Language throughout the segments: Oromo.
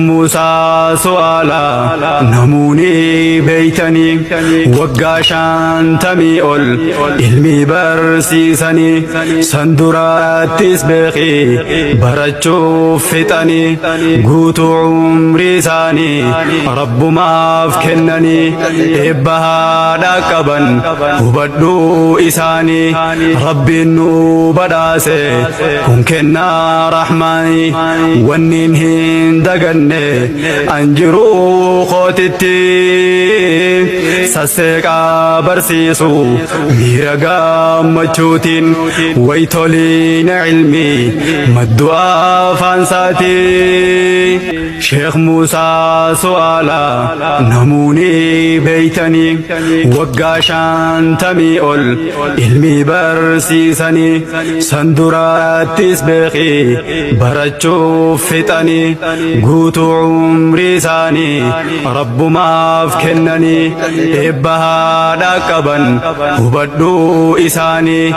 Muusaa su'aala namuuni beeytanii waggaa 50 ol ilmii barsiisanii san duraattis beekii barachuuf fixanii guutuu umrii isaanii rabbumaaf kennanii eebba haadha qaban hubadhuu isaanii rabbiin nu badhaase kun kennaa rahmaanii wanniin hin daganne an jiruu kootitti sasseeqaa barsiisu miira gammachuutiin waytoliina ilmii maddu afaan isaatii Sheekh Muusaa su'aala namuuni beeytanii waggaa 50 ol ilmii barsiisanii san duraattis beekii barachuuf fixanii guutuu umrii isaanii rabbumaaf kennanii eebba haadha qaban hubadhuu isaanii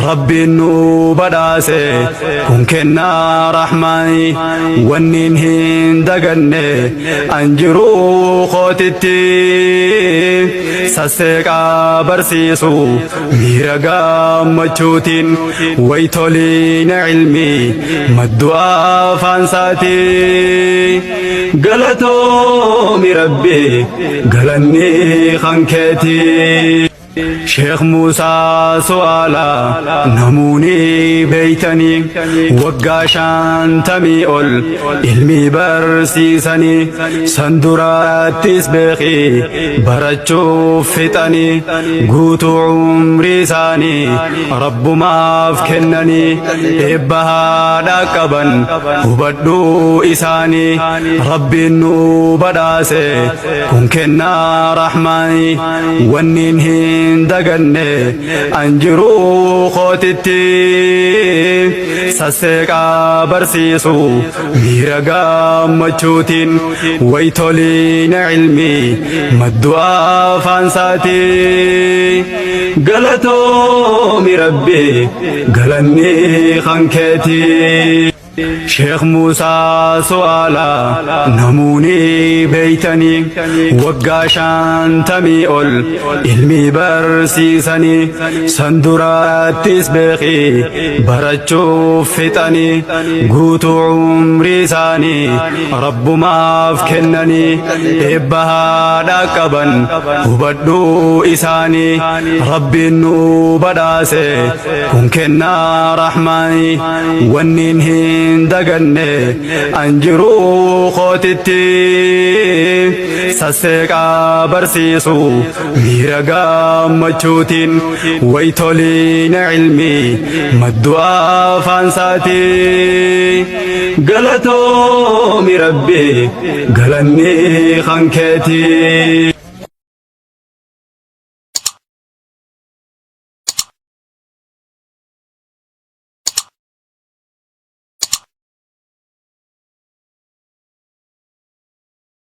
rabbiin nu badhaase kun kennaa rahmaanii wanniin hin daganne an jiruu kootitti sasseeqaa barsiisu miira gammachuutiin waytoliina ilmii maddu afaan isaatii galatoomi rabbi galanni kan keetii. Sheekh Muusaa su'aala namuuni beeytanii waggaa 50 ol ilmii barsiisanii san duraattis beekii barachuuf fixanii guutuu umrii isaanii rabbumaaf kennanii eebba haadha qaban hubadhuu isaanii rabbiin nu badhaase kun kennaa rahmaanii wanniin hin daganne an jiruu kootitti sasseeqaa barsiisu miira gammachuutiin waytoliina ilmii maddu afaan isaatii galatoomi rabbi galanni kan keetii. Sheekh Muusaa su'aala namuuni beeytanii waggaa 50 ol ilmii barsiisanii san duraattis beekii barachuuf fixanii guutuu umrii isaanii rabbumaaf kennanii eebba haadha qaban hubadhuu isaanii rabbiin nu badhaase kun kennaa rahmaanii wanniin hin daganne an jiruu kootitti sasseeqaa barsiisu miira gammachuutiin waytoliina ilmii maddu afaan isaatii galatoomi rabbi galanni kan keetii.